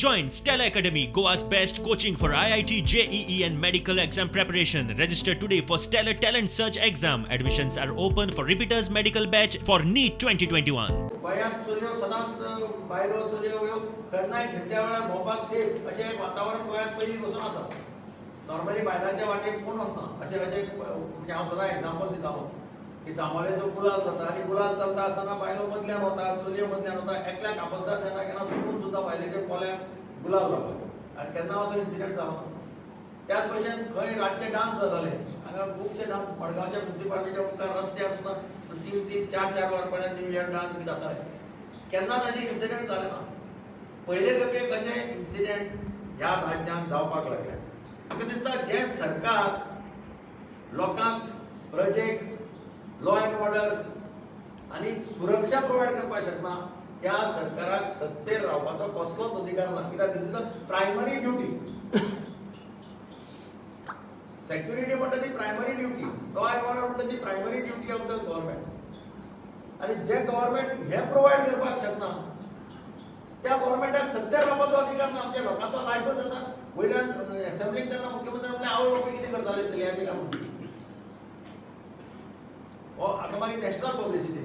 Join Stellar Academy, Goa's best coaching for IIT, JEE, and medical exam preparation. Register today for Stellar Talent Search exam. Admissions are open for repeaters medical batch for NEET 2021. गोंयांत चलयो सदांच, बायलो चलयो ह्यो केन्नाय खंयच्या वेळार भोंवपाक सेफ अशें एक वातावरण गोंयांत पयलीं पसून आसा. नॉर्मली बायलांच्या वाटेक कोण वचना अशें अशें म्हणजे हांव सदां एग्जाम्पल दितालो की जांबावलेचो गुलाल जाता आनी गुलाल चलता आसतना बायलो मदल्यान वता, चलयो मदल्यान वता. एकल्याक कापस्ताद केन्ना केन्ना चुकून सुद्दां बायलेच्या पोल्याक गुलाल लावपाचो आनी केन्ना असो इन्सिडंट जालो ना. त्याच भशेन खंय रातचे डान्स जाताले हांगा खुबशे डान्स, मडगांवच्या मुन्सिपालिटीच्या मुखार रस्त्यार सुद्दां तीन तीन चार चार वर पर्यंत न्यू इयर डान्स बी जाताले. केन्नाच अशें इन्सिडंट जालें ना. पयले खेपे कशे इन्सिडंट ह्या राज्यांत जावपाक लागले. म्हाका दिसता, जें सरकार लोकांक, प्रजेक लॉ अँड ऑर्डर आनी सुरक्षा प्रोवायड करपाक शकना, त्या सरकाराक सत्तेर रावपाचो कसलोच अधिकार ना. कित्याक this is a primary duty. Security म्हणटा ती primary duty, law and order म्हणटा ती primary duty of the government. आनी जे गव्हर्मेंट हें प्रोवायड करपाक शकना, त्या गव्हर्मेंटाक सत्तेर रावपाचो अधिकार ना. आमच्या लोकांचो लायफच जाता. वयल्यान एसेंब्लीक तेन्ना मुख्यमंत्री म्हणलें, आवय बापूय कितें करताले चलयांचें काय म्हणून. हो हाका मागीर नॅशनल पब्लिसिटी.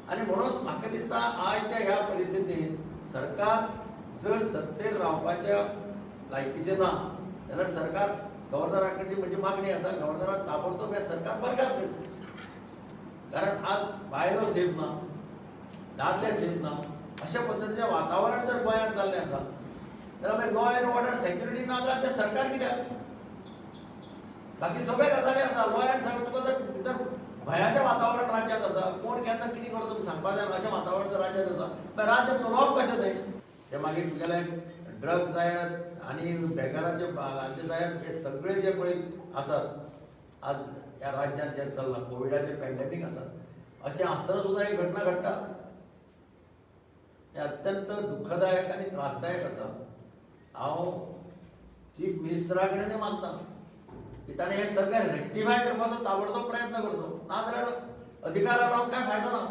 आनी म्हणून म्हाका दिसता, आयच्या ह्या परिस्थितींत सरकार जर सत्तेर रावपाच्या लायकीचें ना जाल्यार सरकार, गव्हर्नरा कडची म्हजी मागणी आसा, गव्हर्नरान ताबडतोब हें सरकार बरखास्त करचें. कारण आज बायलो सेफ ना, दादले सेफ ना, अशा पद्दतीचें वातावरण जर गोंयांत जाल्लें आसा जाल्यार मागीर लॉ अँड ऑर्डर, सेक्युरिटी ना जाल्यार तें सरकार कित्याक? बाकी सगळे गजाली आसा. लॉ अँड सगळें तुका जर भितर भंयाचें वातावरण राज्यांत आसा, कोण केन्ना कितें करता तुमी सांगपा जायना, अशें वातावरण जर राज्यांत आसा, मागीर राज्य चलोवप कशें तें? ते मागीर तुगेले ड्रग जायात आनी बेकाराचे हांचे जायात, हे सगळे जे पळय आसात, आज ह्या राज्यांत जें चल्लां, कोविडाचें पॅन्डेमीक आसा, अशें आसतना सुद्दां ही घटना घडटात, हें अत्यंत दुःखदायक आनी त्रासदायक आसा. हांव चीफ मिनिस्टरा कडेन मागता की ताणें हें सगळें रेक्टिफाय करपाचो ताबडतोब प्रयत्न करचो, नाजाल्यार अधिकारार रावन कांय फायदो ना.